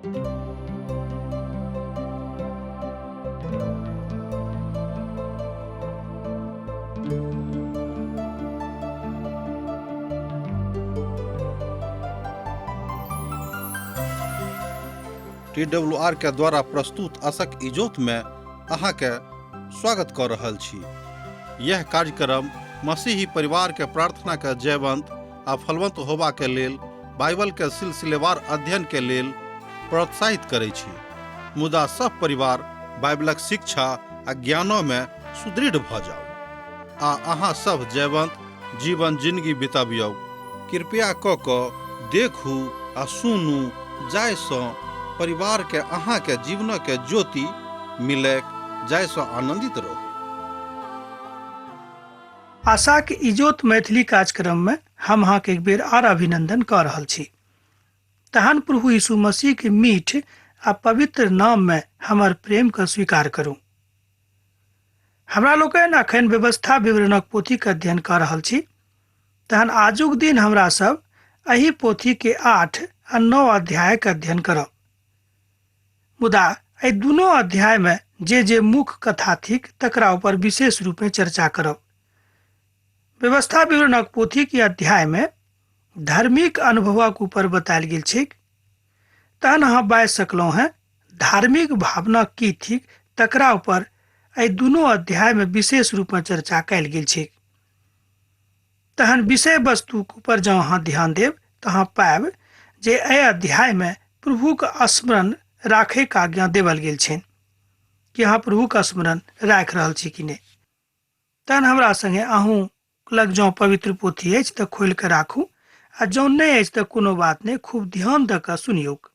TWR के द्वारा प्रस्तुत असक इजोत में अहाँके स्वागत कऽ रहल छी। यह कार्यक्रम मसीही परिवार के प्रार्थना के जयवंत आ फलवंत होबा के लेल बाइबल के सिलसिलेवार अध्ययन के लेल प्रोत्साहित करै छी। मुदा सब परिवार बाइबलक शिक्षा आ ज्ञानो में सुदृढ़ भऽ जाउ आ अहाँ सब जयवंत जीवन जिंदगी बितबियौ। कृपया कऽ कऽ देखू आ सुनू जाहिसँ परिवारके अहाँके जीवनके ज्योति मिलैक, जाहिसँ आनन्दित रहू। आशाक इजोत मैथिली कार्यक्रम में हम अहाँके एक बेर आर अभिनंदन कऽ रहल छी। तहन प्रभु यीशु मसीह के मीठ आ पवित्र नाम में हमर प्रेम के स्वीकार करू। हमरा लोकनि अखन व्यवस्था विवरणक पोथी के अध्ययन कऽ रहल छी। तहन आजुक दिन हमरा सब एहि पोथी के 8 आ 9 अध्याय के अध्ययन करब। मुदा एहि दुनू अध्याय में जे जे मुख्य कथा थिक तकरा ऊपर विशेष रूप में चर्चा करब। व्यवस्था विवरणक पोथी के अध्याय में धार्मिक अनुभवक ऊपर बतायल गेल छैक। तहन अहाँ बाजि सकलहुँ हेँ धार्मिक भावना की थिक तकरा ऊपर एहि दुनू अध्याय में विशेष रूप में चर्चा कयल गेल छैक। तहन विषय वस्तुक ऊपर जँ अहाँ ध्यान देब तऽ अहाँ पायब जे एहि अध्याय में प्रभुक स्मरण राखैके आज्ञा देवल गेल छनि कि अहाँ प्रभुक स्मरण राखि रहल छी कि नहि। तहन हमरा संगे अहूँ लग जँ पवित्र पोथी अछि तऽ खोलि कऽ राखू आ जँ नहि अछि तऽ कोनो बात नहि, खूब ध्यान दऽ कऽ सुनियौक।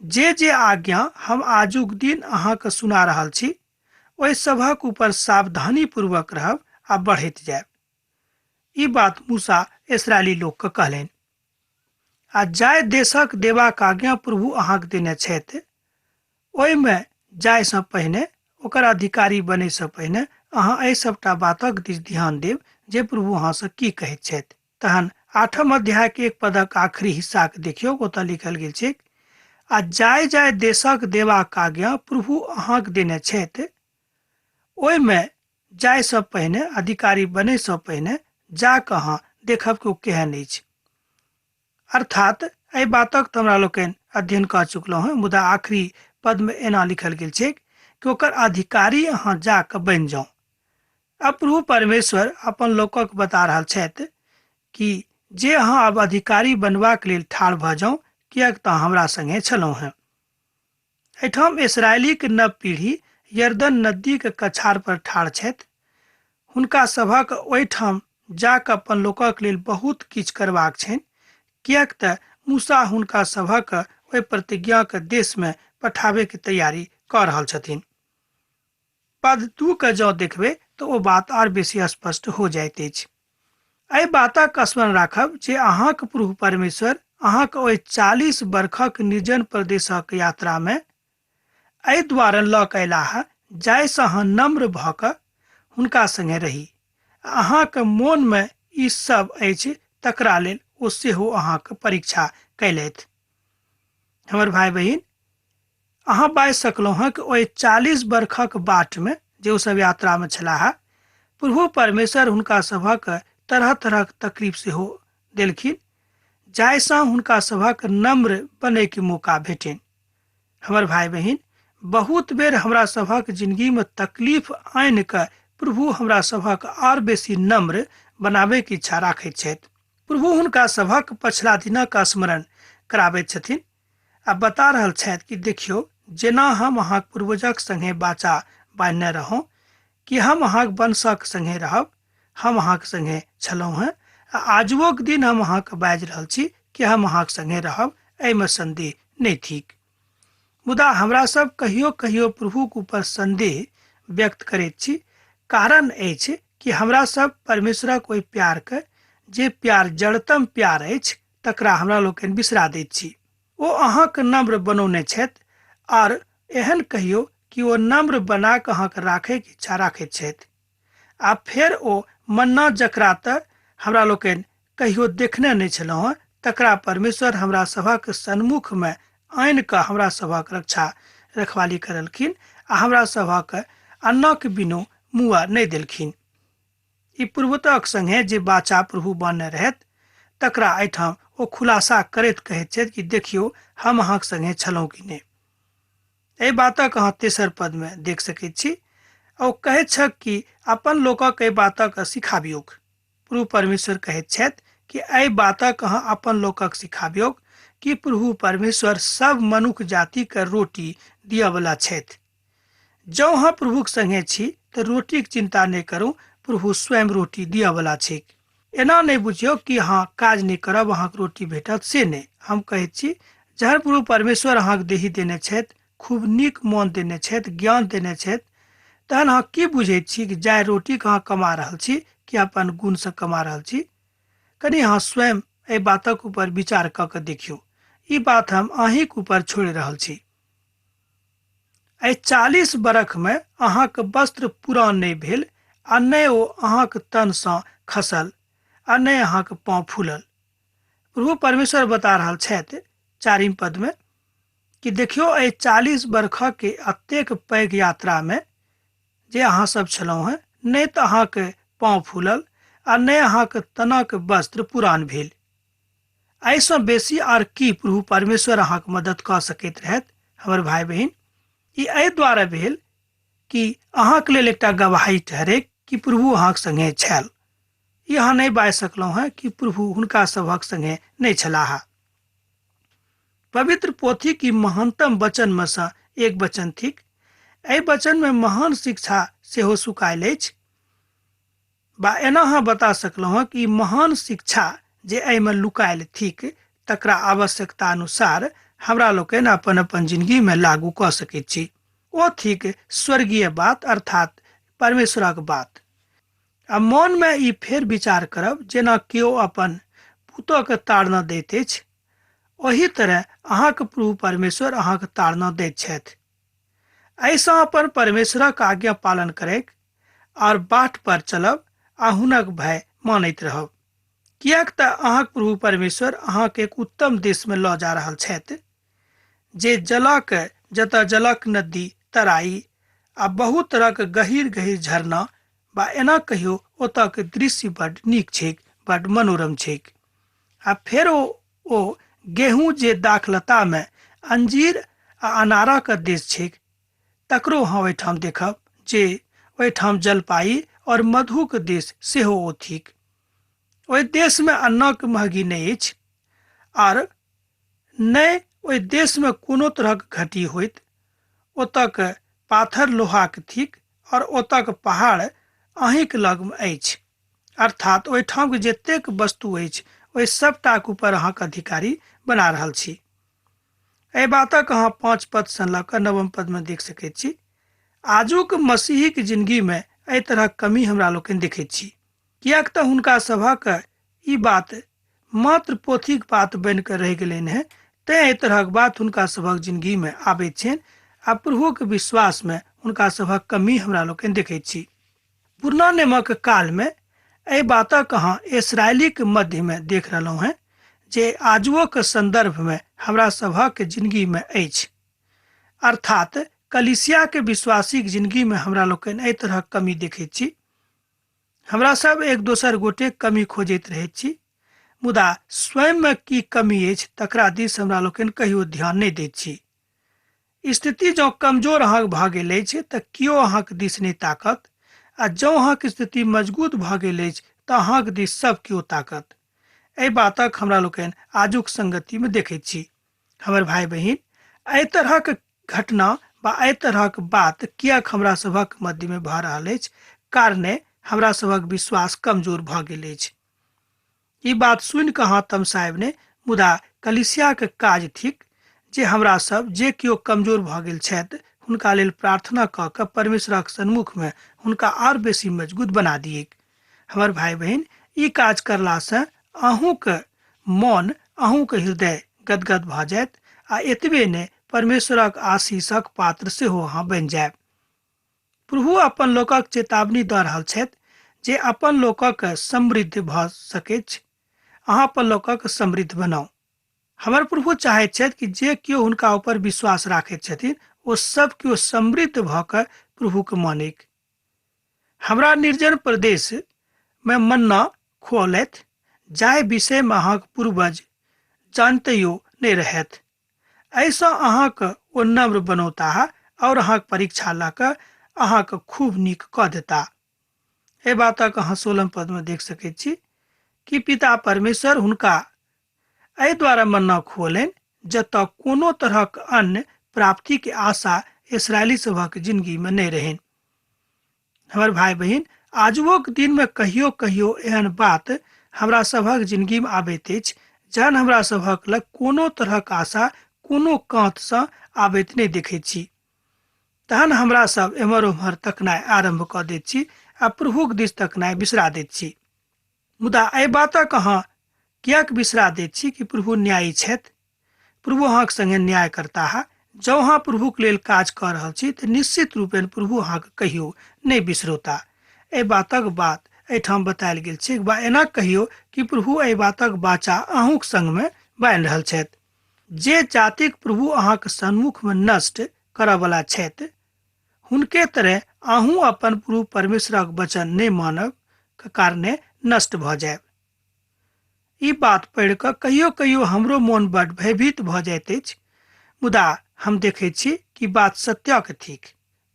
जे जे आज्ञा हम आजुक दिन अहाँके सुना रहल छी ओहि सभक ऊपर सावधानी पूर्वक रहब आ बढ़ैत जायब। ई बात मूसा इसराइली लोकके कहलनि। आ जाहि देशक देबाक आज्ञा प्रभु अहाँके देने छथि ओहिमे जायसँ पहिने, ओकर अधिकारी बनैसँ पहिने अहाँ एहि सबटा बातक दिस ध्यान देब जे प्रभु अहाँसँ की कहैत छथि। तहन 8 अध्याय के 1 पदक आखिरी हिस्सा के देखियौ, ओतऽ लिखल गेल छैक, आ जाय जाय देशक देबाक आज्ञा प्रभु अहाँक देने छथि ओहिमे जायसँ पहिने, अधिकारी बनैसँ पहिने जा कऽ अहाँ देखब कि ओ केहन अछि। अर्थात एहि बातक तऽ हमरा लोकनि अध्ययन कऽ चुकलहुँ हेँ, मुदा आखिरी पदमे एना लिखल गेल छैक कि ओकर अधिकारी अहाँ जा कऽ बनि जाउ। अब प्रभु परमेश्वर अपन लोकक बता रहल छथि कि जे अहाँ अब अधिकारी बनबाक लेल ठाढ़ भऽ जाउ, किएक तऽ हमरा संगे छलहुँ हेँ। एहिठाम इसराइलीक नव पीढ़ी यरदन नदीक कछार पर ठाढ़ छथि। हुनका सभक ओहिठाम जा कऽ अपन लोकक लेल बहुत किछु करबाक छनि, किएक तऽ मूसा हुनका सभक ओहि प्रतिज्ञाक देशमे पठाबैके तैयारी कऽ रहल छथिन। पद 2 के जँ देखबै तऽ ओ बात आर बेसी स्पष्ट हो जाइत अछि। एहि बातक स्मरण राखब जे अहाँक प्रभु परमेश्वर अहाँक ओहि 40 बरखक निर्जन प्रदेशक यात्रामे एहि द्वारे लऽ कऽ अयलाह जाहिसँ अहाँ नम्र भऽ कऽ हुनका संगे रही। अहाँक मोनमे ई सब अछि तकरा लेल ओ सेहो अहाँक परीक्षा कयलथि। हमर भाय बहिन, अहाँ बाजि सकलहुँ हँ कि ओहि 40 बरखक बाटमे जे ओ सब यात्रामे छलाह, प्रभु परमेश्वर हुनका सभक तरह तरहक तकलीफ सेहो देलखिन, जाहिसँ हुनका सभक नम्र बनैके मौका भेटनि। हमर भाय बहिन, बहुत बेर हमरा सभक जिंदगीमे तकलीफ आनि कऽ प्रभु हमरा सभक आर बेसी नम्र बनाबैके इच्छा राखैत छथि। प्रभु हुनका सभक पछिला दिनक स्मरण कराबैत छथिन आ बता रहल छथि कि देखियौ, जेना हम अहाँक पूर्वजक संगे बाचा बान्हने रहौं कि हम अहाँक वंशक संगे रहब, हम अहाँक संगे छलहुँ हेँ आ आजुओक दिन हम अहाँके बाजि रहल छी कि हम अहाँक संगे रहब, एहिमे संदेह नहि थिक। मुदा हमरा सब कहियो कहियो प्रभुक ऊपर संदेह व्यक्त करैत छी। कारण अछि कि हमरा सब परमेश्वरक ओहि प्यारके, जे प्यार जड़तम प्यार अछि, तकरा हमरा लोकनि बिसरा दैत छी। ओ अहाँके नम्र बनौने छथि आर एहन कहियो कि ओ नम्र बना कऽ अहाँके राखैके इच्छा राखैत छथि। आ फेर ओ मन्ना जकरा तऽ हमरा लोकनि कहियो देखने नहि छलहुँ हँ, तकरा परमेश्वर हमरा सभक सन्मुखमे आनि कऽ हमरा सभक रक्षा रखवाली करलखिन आ हमरा सभक अन्नक बिनु मुआ नहि देलखिन। ई पूर्वतक संगे जे बाचा प्रभु बान्हने रहथि तकरा एहिठाम ओ खुलासा करैत कहैत छथि कि देखियौ हम अहाँक संगे छलहुँ कि नहि। एहि बातक अहाँ तेसर पदमे देख सकैत छी। ओ कहैत छथि कि अपन लोकक एहि बातक सिखाबियौक। प्रभु परमेश्वर कहैत छथि कि एहि बातक अहाँ अपन लोकक सिखाबियौक कि प्रभु परमेश्वर सब मनुख जातिके रोटी दिअवला छथि। जँ अहाँ प्रभुक संगे छी तऽ रोटीक चिन्ता नहि करू, प्रभु स्वयं रोटी दिअवला छैक। एना नहि बुझियौ कि अहाँ काज नहि करब अहाँके रोटी भेटत, से नहि। हम कहैत छी जहन प्रभु परमेश्वर अहाँके देही देने छथि, खूब नीक मोन देने छथि, ज्ञान देने छथि, तहन अहाँ की बुझैत छी कि जाहि रोटीके अहाँ कमा रहल छी कि अपन गुणसँ कमा रहल छी? कनि अहाँ स्वयं एहि बातक ऊपर विचार कऽ के देखियौ। ई बात हम अहीँके ऊपर छोड़ि रहल छी। एहि 40 बरखमे अहाँके वस्त्र पुरान नहि भेल आ नहि ओ अहाँके तनसँ खसल आ नहि अहाँके पाँव फूलल। प्रभु परमेश्वर बता रहल छथि चारिम पदमे कि देखियौ एहि 40 बरखके एतेक पैघ यात्रामे जे अहाँ सब छलहुँ हेँ, नहि तऽ अहाँके पाँव फूलल आ नहि अहाँके तनक वस्त्र पुरान भेल। एहिसँ बेसी आर की प्रभु परमेश्वर अहाँके मदद कऽ सकैत रहथि? हमर भाय बहिन, ई एहि द्वारा भेल कि अहाँके लेल एकटा गवाही ठहरे कि प्रभु अहाँके संगे छल। ई अहाँ नहि बाजि सकलहुँ हेँ कि प्रभु हुनका सभक संगे नहि छलाह। पवित्र पोथी की महानतम वचन में सँ एक वचन थिक। एहि वचन में महान शिक्षा सेहो सुकायल अछि। बा एना अहाँ बता सकलहुँ हँ कि महान शिक्षा जे एहिमे लुकायल थिक तकरा आवश्यकता अनुसार हमरा लोकनि अपन अपन जिंदगी में लागू कऽ सकैत छी। ओ थिक स्वर्गीय बात, अर्थात परमेश्वरक बात। आ मन में ई फेर विचार करब जेना केओ अपन पुतोहके ताड़ना दैत अछि ओही तरह अहाँके प्रभु परमेश्वर अहाँके ताड़ना दैत छथि। एहिसँ अपन परमेश्वरक आज्ञा पालन करैक और बाट पर चलब आ हुनक भय मानैत रहब, किएक तऽ अहाँक प्रभु परमेश्वर अहाँके एक उत्तम देश में लऽ जा रहल छथि, जे जलक जतऽ जलक नदी, तराई आ बहुत तरहक गहीर गहीर झरना बा एना कहियो ओतऽ के दृश्य बड नीक छैक, बड मनोरम छैक। आ फेर ओ गेहूं जे दाखलता में अंजीर आ अनारक देश छैक तकरो अहाँ ओहिठाम देखब, जे ओहिठाम जलपाई और मधुक देश सेहो ओ थिक। ओहि देश में अन्नक महगी नहि अछि आर नहि ओहि देश में कोनो तरहक घटी होइत। ओतऽक पाथर लोहाक थिक और ओतऽक पहाड़ अहींक लगमे अछि, अर्थात ओहिठामक जतेक वस्तु अछि ओहि सबटाक ऊपर अहाँके अधिकारी बना रहल छी। एहि बातक अहाँ 5 पद सँ लऽ कऽ 9 पद में देख सकैत छी। आजुक मसीहीक जिंदगी में एहि तरहक कमी हमरा लोकनि देखैत छी, किएक तऽ हुनका सभक ई बात मात्र पोथीक बात बनि कऽ रहि गेलनि हेँ, तेँ एहि तरहक बात हुनका सभक जिंदगी में आबैत छनि आ प्रभुक विश्वास में हुनका सभक कमी हमरा लोकनि देखैत छी। पुरना नियमक काल में एहि बातक अहाँ इसराइलीक मध्य में देख रहलहुँ हेँ, जे आजुओक संदर्भ में हमरा सभक जिंदगी में अछि। अर्थात कलीसिया के विश्वासीक जिंदगी में हमरा लोकनि एहि तरहक कमी देखैत छी। हमरा सब एक दोसर गोटे कमी खोजैत रहैत छी, मुदा स्वयं में की कमी अछि तकरा दिस हमरा लोकनि कहियो ध्यान नहि दैत छी। स्थिति जँ कमजोर अहाँक भऽ गेल अछि तऽ केओ अहाँक दिस नहि ताकत, आ जँ अहाँक स्थिति मजबूत भऽ गेल अछि तऽ अहाँक दिस सब केओ ताकत। एहि बातक हमरा लोकनि आजुक संगति में देखैत छी। हमर भाई बहिन, एहि तरहक घटना बा एहि तरहक बात किएक हमरा सभक मध्य में भऽ रहल अछि? कारणे हमरा सभक विश्वास कमजोर भऽ गेल अछि। ई बात सुनि कऽ अहाँ तमसायब नहि, मुदा कलीसियाक काज थिक जे हमरा सब जे केओ कमजोर भऽ गेल छथि हुनका लेल प्रार्थना कऽ कऽ परमेश्वरक सन्मुख में हुनका आर बेसी मजबूत बना दियैक। हमर भाई बहिन, ई काज करलासँ अहूँक मन, अहूँक हृदय गदगद भऽ जायत आ एतबे नहि परमेश्वरक आशीषक पात्र सेहो अहाँ बनि जायब। प्रभु अपन लोकक चेतावनी दऽ रहल छथि जे अपन लोकक समृद्ध भऽ सकैछ, अहाँ अपन लोकक समृद्ध बनाउ। हमर प्रभु चाहैत छथि कि जे केओ हुनका ऊपर विश्वास राखैत छथिन ओ सब केओ समृद्ध भऽ कऽ प्रभुके मानिक। हमरा निर्जन प्रदेश मे मन्ना खुऔलथि, जाहि विषय मे अहाँक पूर्वज जानतैयो नहि रहथि। एहिसँ अहाँक ओ नम्र बनौताह और अहाँक परीक्षा लऽ कऽ अहाँक खूब नीक कऽ देता। एहि बातक अहाँ 16 पद में देख सकैत छी कि पिता परमेश्वर हुनका एहि द्वारा मन्ना खुऔलनि जतऽ कोनो तरहक अन्न प्राप्ति के आशा इसराइली सभक जिंदगी में नहीं रहनि। हमर भाई बहिन, आजुओक दिन में कहियो कहियो एहन बात हमरा सभक जिंदगी में आबैत अछि जहन हमरा सभक लग कोनो तरहक आशा कोनो कांत सँ आबैत नहि देखैत छी। तहन हमरा सब एम्हर ओम्हर तकनाइ आरम्भ कऽ दैत छी आ प्रभुक दिस तकनाइ बिसरा दैत छी। मुदा एहि बातक अहाँ किएक बिसरा दैत छी कि प्रभु न्यायी छथि? प्रभु अहाँक संगे न्याय करताह। जँ अहाँ प्रभुक लेल काज कऽ रहल छी तऽ निश्चित रूपेण प्रभु अहाँके कहियो नहि बिसरौता। एहि बातक बात एहिठाम बतायल गेल छै वा एना कहियो कि प्रभु एहि बातक वाचा अहूँक संगमे बान्हि रहल छथि। जे जातिक प्रभु अहाँक सन्मुखमे नष्ट करऽवला छथि, हुनके तरह अहूँ अपन प्रभु परमेश्वरक वचन नहि मानब के कारणे नष्ट भऽ जायब। ई बात पढ़ि कऽ कहियो कहियो हमरो मोन बड भयभीत भऽ जाइत अछि, मुदा हम देखैत छी कि बात सत्यक थिक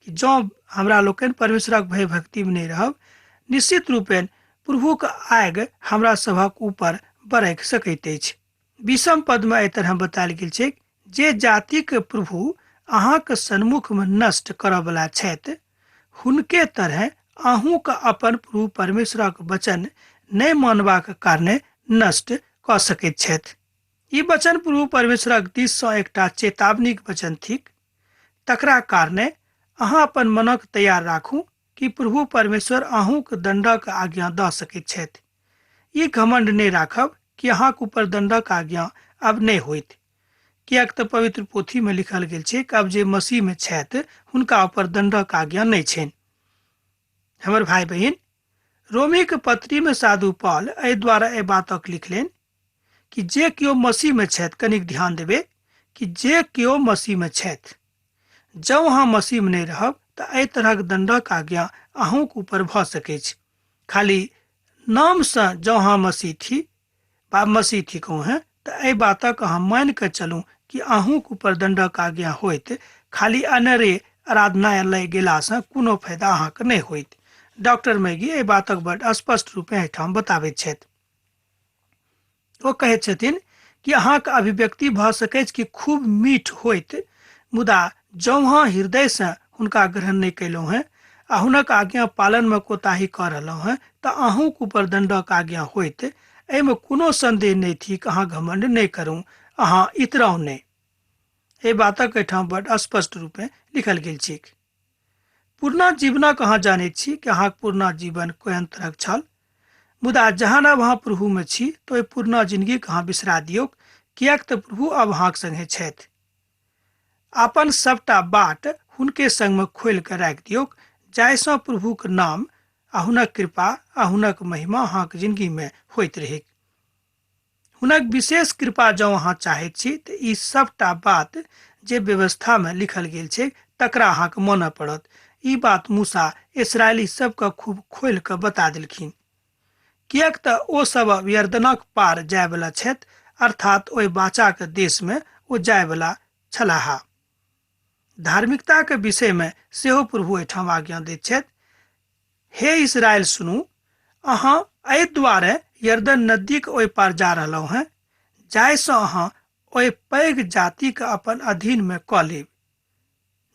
कि जँ हमरा लोकनि परमेश्वरक भयभक्तिमे नहि रहब, निश्चित रूपेण प्रभुक आगि हमरा सभक ऊपर बरकि सकैत अछि। 20 पदमे एहि तरह बतायल गेल छै जे जातिक प्रभु अहाँक सन्मुखमे नष्ट करऽवला छथि, हुनके तरह अहूँके अपन प्रभु परमेश्वरक वचन नहि मानबाक कारणे नष्ट कऽ सकैत छथि। ई वचन प्रभु परमेश्वरक दिससँ एकटा चेतावनीक वचन थिक। तकरा कारणे अहाँ अपन मनक तैयार राखू कि प्रभु परमेश्वर अहूँक दण्डक आज्ञा दऽ सकैत छथि। ई घमंड नहि राखब कि अहाँक ऊपर दण्डक आज्ञा आब नहि होइत, किएक तऽ पवित्र पोथी में लिखल गेल छै कि आब जे मसीह में छथि हुनका ऊपर दण्डक आज्ञा नहि छनि। हमर भाई बहिन, रोमी के पत्री में साधु पॉल एहि द्वारा एहि बातक लिखलनि कि जे केओ मसीह में छथि, कनिक ध्यान देबै कि जे केओ मसीह में छथि, जँ अहाँ मसीह में नहि रहब तऽ एहि तरहक दण्डक आज्ञा अहूँक ऊपर भऽ सकैछ। खाली नामसँ जँ अहाँ मसीह थी बा मसीह थिकहुँ हेँ तऽ एहि बातक अहाँ मानि कऽ चलू कि अहूँक ऊपर दण्डक आज्ञा होइत। खाली अनरे आराधनालय गेलासँ कोनो फायदा अहाँके नहि होइत। डॉक्टर मैगी एहि बातक बड स्पष्ट रूपेँ एहिठाम बताबैत छथि। ओ कहैत छथिन कि अहाँके अभिव्यक्ति भऽ सकैछ कि खूब मीठ होइत, मुदा जँ अहाँ हृदयसँ हुनका ग्रहण नहि कयलहुँ हेँ आ हुनक आज्ञा पालनमे कोताही कऽ रहलहुँ हेँ तऽ अहूँक ऊपर दण्डक आज्ञा होइत। एहिमे कोनो सन्देह नहि थिक। अहाँ घमण्ड नहि करू, अहाँ इतराउ नहि। एहि बातक एहिठाम बड स्पष्ट रूपेँ लिखल गेल छैक। पुरना जीवनक अहाँ जानैत छी कि अहाँक पुरना जीवन केहन तरहक छल, मुदा जहन अब अहाँ प्रभुमे छी तऽ ओहि पुरना जिंदगीके अहाँ बिसरा दियौक, किएक तऽ प्रभु अब अहाँक संगे छथि। अपन सबटा बाट हुनके संगमे खोलि कऽ राखि दियौक, जाहिसँ प्रभुक नाम आ हुनक कृपा आ हुनक महिमा अहाँक जिंदगीमे होइत रहैक। हुनक विशेष कृपा जँ अहाँ चाहैत छी तऽ ई सबटा बात जे व्यवस्थामे लिखल गेल छै तकरा अहाँके मानऽ पड़त। ई बात मूसा इसराइली सबके खूब खोलि कऽ बता देलखिन, किएक तऽ ओ सब अब यरदनक पार जायवला छथि, अर्थात ओहि बाचाक देशमे ओ जायवला छलाह। धार्मिकताक विषयमे सेहो प्रभु एहिठाम आज्ञा दैत छथि, हे इसराइल सुनू, अहाँ एहि दुआरे यरदन नदीक ओहि पार जा रहलहुँ हेँ जाहिसँ अहाँ ओहि पैघ जातिके अपन अधीनमे कऽ लेब,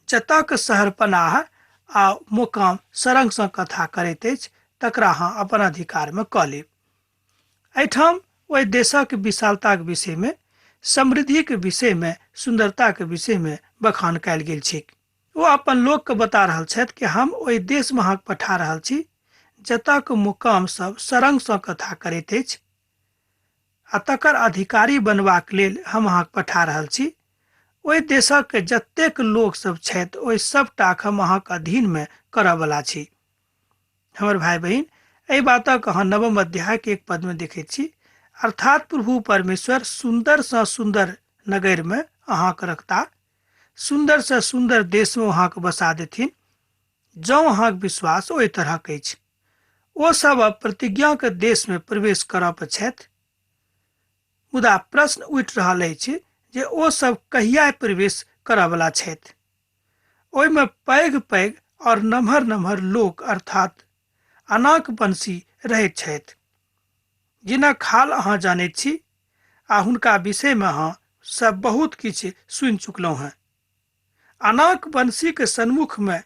जतऽक शहरपनाह आ मोकाम सरंगसँ कथा करैत अछि तकरा अहाँ अपन अधिकारमे कऽ लेब। एहिठाम ओहि देशक विशालताक विषयमे, समृद्धिक विषयमे, सुन्दरताक विषयमे बखान कयल गेल छैक। ओ अपन लोकके बता रहल छथि कि हम ओहि देशमे अहाँके पठा रहल छी जतऽक मुकाम सब सरंगसँ कथा करैत अछि आ तकर अधिकारी बनबाक लेल हम अहाँके पठा रहल छी। ओहि देशक जतेक लोक सब छथि ओहि सबटाके हम अहाँके अधीनमे करऽवला छी। हमर भाई बहिन, एहि बातक अहाँ नवम अध्याय के 1 पदमे देखैत छी। अर्थात प्रभु परमेश्वर सुन्दर सँ सुन्दर नगर में अहाँके रखता, सुन्दर सँ सुन्दर देश में अहाँके बसा देथिन, जँ अहाँके विश्वास ओहि तरहक अछि। ओ सब अब प्रतिज्ञा के देश में प्रवेश करऽ पर छथि। मुदा प्रश्न उठि रहल अछि जे ओ सब कहिया प्रवेश करऽ वला छथि। ओहिमे पैघ पैघ और नमहर नमहर लोक अर्थात अनाक वंशी रहैत छथि, जिनक हाल अहाँ जानैत छी आ हुनका विषयमे अहाँ सब बहुत किछु सुनि चुकलहुँ हेँ। अनाक वंशीक सन्मुखमे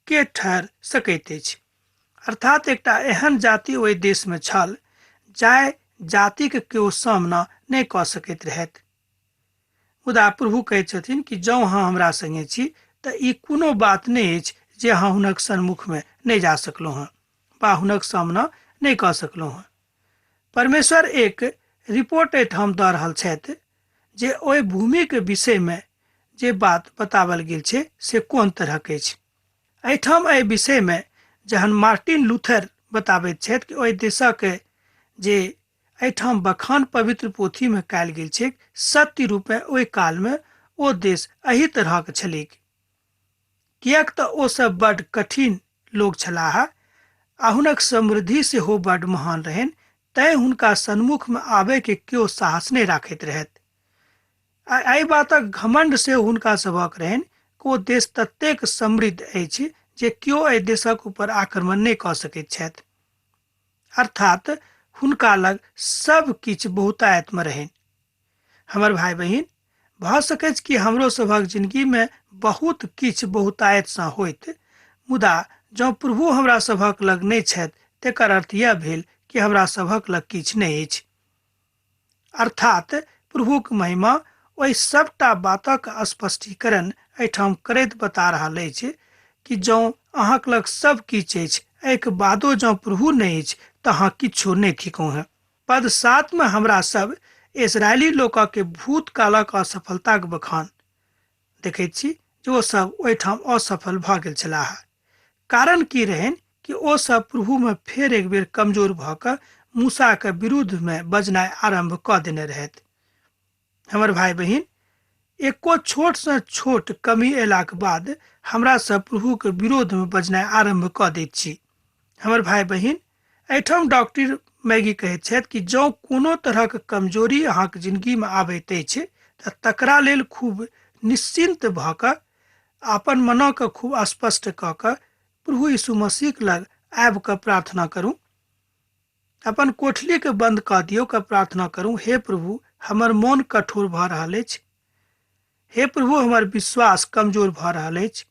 के ठहर सकैत अछि? अर्थात एकटा एहन जाति ओहि देशमे छल जाहि जातिक केओ सामना नहि कऽ सकैत रहथि। मुदा प्रभु कहैत छथिन कि जँ अहाँ हमरा संगे छी तऽ ई कोनो बात नहि अछि जे अहाँ हुनक सन्मुखमे नहि जा सकलहुँ हँ वा हुनक सामना नहि कऽ सकलहुँ हँ। परमेश्वर एक रिपोर्ट एहिठाम दऽ रहल छथि जे ओहि भूमिके विषयमे जे बात बतावल गेल छै से कोन तरहक अछि। एहिठाम एहि विषयमे जहन मार्टिन लूथर बताबैत छथि कि ओहि देशक जे एहिठाम बखान पवित्र पोथीमे कयल गेल छैक, सत्य रूपेँ ओहि कालमे ओ देश एहि तरहक छलैक, किएक तऽ ओ सब बड्ड कठिन लोक छलाह आ हुनक समृद्धि सेहो बड्ड महान रहनि, तैँ हुनका सन्मुखमे आबयके केओ साहस नहि राखैत रहथि। आ एहि बातक घमंड सेहो हुनका सभक रहनि कि ओ देश ततेक समृद्ध अछि जे केओ एहि देशक ऊपर आक्रमण नहि कऽ सकैत छथि। अर्थात हुनका लग सब किछु बहुतायतमे रहनि। हमर भाय बहिन, भऽ सकैछ कि हमरो सभक जिंदगीमे बहुत किछु बहुतायतसँ होइत, मुदा जँ प्रभु हमरा सभक लग नहि छथि तेकर अर्थ यैह भेल कि हमरा सभक लग किछु नहि अछि। अर्थात प्रभुक महिमा ओहि सबटा बातक स्पष्टीकरण एहिठाम करैत बता रहल अछि कि जँ अहाँक लग सब किछु अछि, एहिके बादो जँ प्रभु नहि अछि तऽ अहाँ किछु नहि थिकहुँ हेँ। पद 7 में हमरा सब इस्राएली लोकक के भूतकालक असफलताक बखान देखैत छी जे ओ सब ओहिठाम असफल भऽ गेल छलाह। कारण की रहनि कि ओ सब प्रभु में फेर एक बेर कमजोर भऽ कऽ मूसा के विरुद्ध में बजनाइ आरंभ कऽ देने रहथि। हमर भाय बहिन, एको छोट सँ छोट कमी अयलाक बाद हमरा सब प्रभु के विरोध में बजनाइ आरंभ कऽ दैत छी। हमर भाय बहिन, एहिठाम डॉक्टर मैगी कहैत छथि कि जँ कोनो तरहक कमजोरी अहाँक जिंदगी में आबैत अछि तऽ तकरा लेल खूब निश्चिंत भऽ कऽ अपन मनके खूब स्पष्ट कऽ कऽ प्रभु यीशु मसीहक लग आबि कऽ प्रार्थना करू। अपन कोठलीके बंद कऽ दियौ कऽ प्रार्थना करू, हे प्रभु हमर मोन कठोर भऽ रहल अछि, हे प्रभु हमर विश्वास कमजोर भऽ रहल अछि,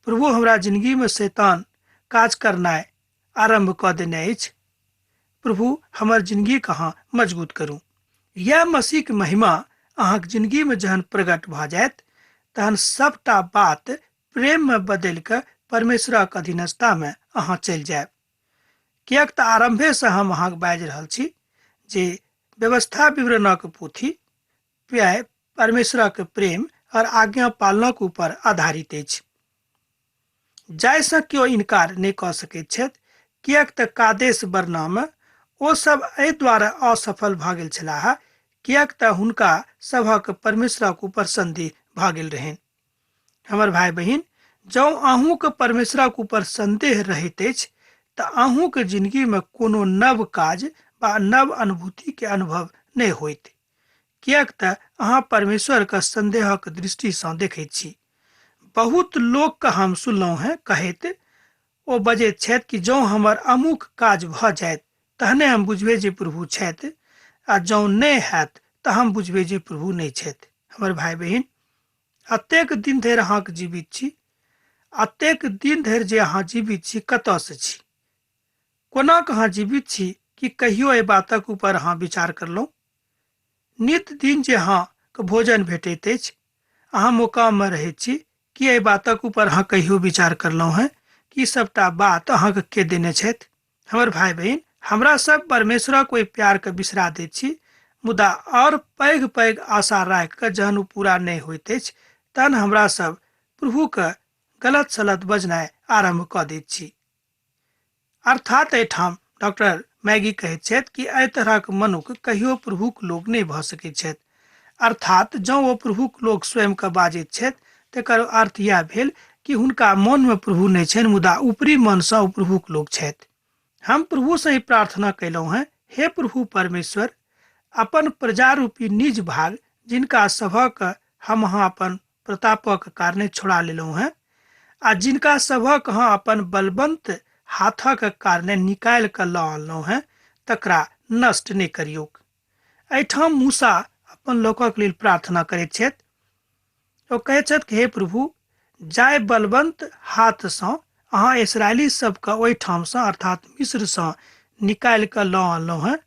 प्रभु हमरा जिंदगीमे शैतान काज करनाइ आरंभ कऽ देने अछि, प्रभु हमर जिंदगीके अहाँ मजबूत करू। यैह मसीहके महिमा अहाँके जिंदगीमे जहन प्रकट भऽ जायत तहन सबटा बात प्रेममे बदलि कऽ परमेश्वरक अधीनस्थतामे अहाँ चलि जायब। किएक तऽ आरम्भेसँ हम अहाँके बाजि रहल छी जे व्यवस्था विवरणक पोथी प्राय परमेश्वरक प्रेम और आज्ञा पालनक ऊपर आधारित अछि, जाहिसँ केओ इनकार नहि कऽ सकैत छथि। किएक तऽ कादेश वर्णामे ओ सब एहि द्वारा असफल भऽ गेल छलाह किएक तऽ हुनका सभक परमेश्वरक ऊपर संदेह भऽ गेल रहनि। हमर भाय बहिन, जँ अहूँके परमेश्वरक ऊपर संदेह रहैत अछि तऽ अहूँके जिंदगीमे कोनो नव काज वा नव अनुभूतिके अनुभव नहि होइत, किएक तऽ अहाँ परमेश्वरके संदेहक दृष्टिसँ देखैत छी। बहुत लोकके हम सुनलहुँ हेँ कहैत, ओ बजैत छथि कि जँ हमर अमुक काज भऽ जायत तहने हम बुझबै जे प्रभु छथि, आ जँ नहि हैत तऽ हम बुझबै जे प्रभु नहि छथि। हमर भाय बहिन, अतेक दिन धरि अहाँके जीवित छी, अतेक दिन धरि जे अहाँ जीवित छी कतऽसँ छी, कोना कऽ अहाँ जीवित छी, कि कहियो एहि बातक ऊपर अहाँ विचार करलहुँ? नित दिन जे अहाँके भोजन भेटैत अछि, अहाँ मोकाममे रहैत छी, कि एहि बातक ऊपर अहाँ कहियो विचार करलहुँ हेँ कि सबटा बात अहाँके के देने छथि? हमर भाय बहिन, हमरा सब परमेश्वरक ओहि प्यारके बिसरा दैत छी, मुदा आओर पैघ पैघ आशा राखि कऽ जहन ओ पूरा नहि होइत अछि तहन हमरा सब प्रभुके गलत सलत बजनाइ आरम्भ कऽ दैत छी। अर्थात एहिठाम डॉक्टर मैगी कहैत छथि कि एहि तरहक मनुख कहियो प्रभुक लोक नहि भऽ सकैत छथि। अर्थात जँ ओ प्रभुक लोक स्वयंके बाजैत छथि तकर अर्थ इएह भेल कि हुनका मनमे प्रभु नहि छनि, मुदा ऊपरी मनसँ ओ प्रभुक लोक छथि। हम प्रभुसँ ई प्रार्थना कयलहुँ हेँ, हे प्रभु परमेश्वर, अपन प्रजारूपी निज भाग जिनका सभक हम अहाँ अपन प्रतापक कारणे छोड़ा लेलहुँ हेँ आ जिनका सभक अहाँ अपन बलवंत हाथक कारणे निकालि कऽ लऽ अनलहुँ हेँ, तकरा नष्ट नहि करियौक। एहिठाम मूसा अपन लोकक लेल प्रार्थना करैत छथि। ओ कहैत छथि कि हे प्रभु, जाय बलवंत हाथसँ अहाँ इसराइली सबके ओहिठामसँ अर्थात मिस्रसँ निकालि कऽ लऽ अनलहुँ हेँ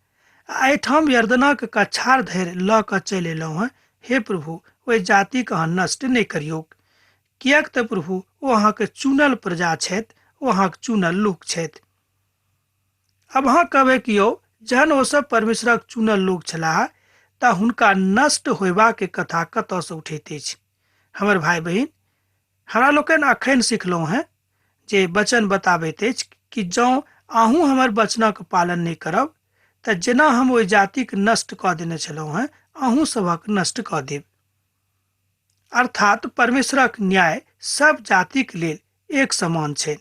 आ एहिठाम यर्दनक कछार धरि लऽ कऽ चलि अयलहुँ हेँ, हे प्रभु, ओहि जातिके अहाँ नष्ट नहि करियौक, किएक तऽ प्रभु ओ अहाँके चुनल प्रजा छथि, ओ अहाँके चुनल लोक छथि। अब अहाँ कहबै कि यौ, जहन ओ सब परमेश्वरक चुनल लोक छलाह तऽ हुनका नष्ट होयबाक कथा कतऽसँ उठैत अछि? हमर भाय बहिन, हमरा लोकनि अखन सिखलहुँ हेँ जे वचन बताबैत अछि कि जँ अहूँ हमर वचनक पालन नहि करब तऽ जेना हम ओहि जातिक नष्ट कऽ देने छलहुँ हेँ, अहूँ सभक नष्ट कऽ देब। अर्थात परमेश्वरक न्याय सब जातिक लेल एक समान छै।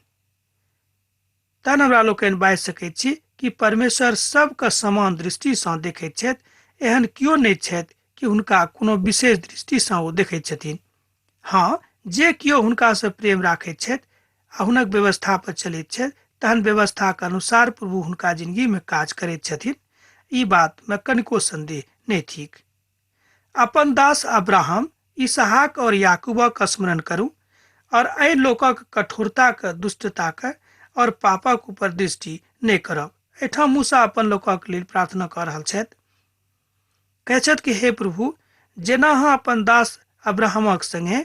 तहन हमरा लोकनि बाजि सकैत छी कि परमेश्वर सबके समान दृष्टिसँ देखैत छथि। एहन केओ नहि छथि कि हुनका कोनो विशेष दृष्टिसँ ओ देखैत छथिन। हँ, जे केओ हुनकासँ प्रेम राखैत छथि आ हुनक व्यवस्था पर चलैत छथि, तहन व्यवस्थाक अनुसार प्रभु हुनका जिंदगीमे काज करैत छथिन। ई बातमे कनिको संदेह नहि थिक। अपन दास अब्राहम, इसहाक और याकूबक स्मरण करू और एहि लोकक कठोरताक, दुष्टताक और पापक ऊपर दृष्टि नहि करब। एहिठाम मूसा अपन लोकक लेल प्रार्थना कऽ रहल छथि। कहै छथि कि हे प्रभु, जेना अहाँ अपन दास अब्राहमक संगे,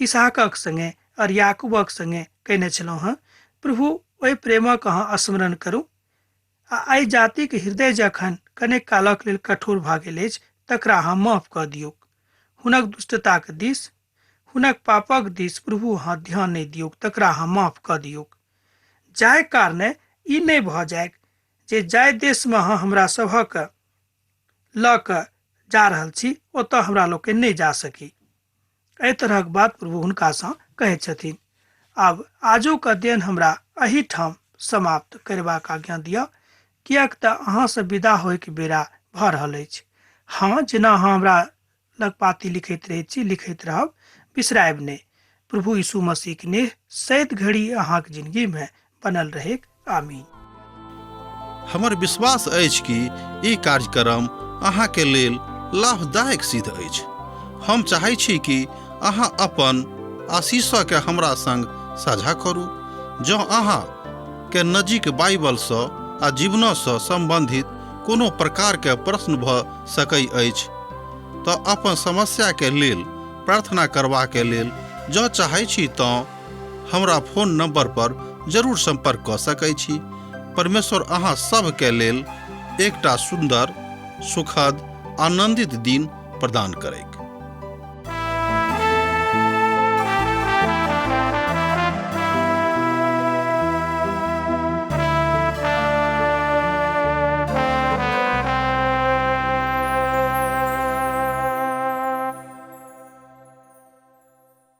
इसहाकक संगे और याकूबक संगे कयने छलहुँ हँ, प्रभु ओहि प्रेमक अहाँ स्मरण करू आ एहि जातिक हृदय जखन कनेक कालक लेल कठोर भऽ गेल अछि तकरा अहाँ माफ कऽ दियौक। हुनक दुष्टताक दिस, हुनक पापक दिस प्रभु अहाँ ध्यान नहि दियौक, तकरा अहाँ माफ कऽ दियौक। जाहि कारणे ई नहि भऽ जाय जे जाहि देशमे अहाँ हमरा सभक लऽ कऽ जा रहल छी ओतऽ हमरा लोकनि नहि जा सकी। एहि तरहक बात प्रभु हुनकासँ कहैत छथिन। आब आजुक अध्ययन हमरा एहिठाम समाप्त करबाक आज्ञा दिअ, किएक तऽ अहाँसँ विदा होइके बेरा भऽ रहल अछि। हँ, जेना अहाँ हमरा लग पाती लिखैत रहैत छी, लिखैत रहब, बिसरायब नहि। प्रभु यीशु मसीहक नेह सैत घड़ी अहाँक जिंदगीमे बनल रहेक। आमीन। हमर विश्वास अछि कि ई कार्यक्रम अहाँके लेल लाभदायक सिद्ध अछि। हम चाहै छी कि अहाँ अपन आशीषके हमरा संग साझा करू। जँ अहाँ के नजीक बाइबलसँ आ जीवनसँ सम्बन्धित कोनो प्रकारके प्रश्न भऽ सकै अछि तऽ अपन समस्याके लेल प्रार्थना करबाके लेल जँ चाहै छी तँ हमरा फोन नंबर पर जरूर संपर्क कऽ सकै छी। परमेश्वर अहाँ सभके लेल एकटा सुन्दर, सुखद, आनंदित दिन प्रदान करैक।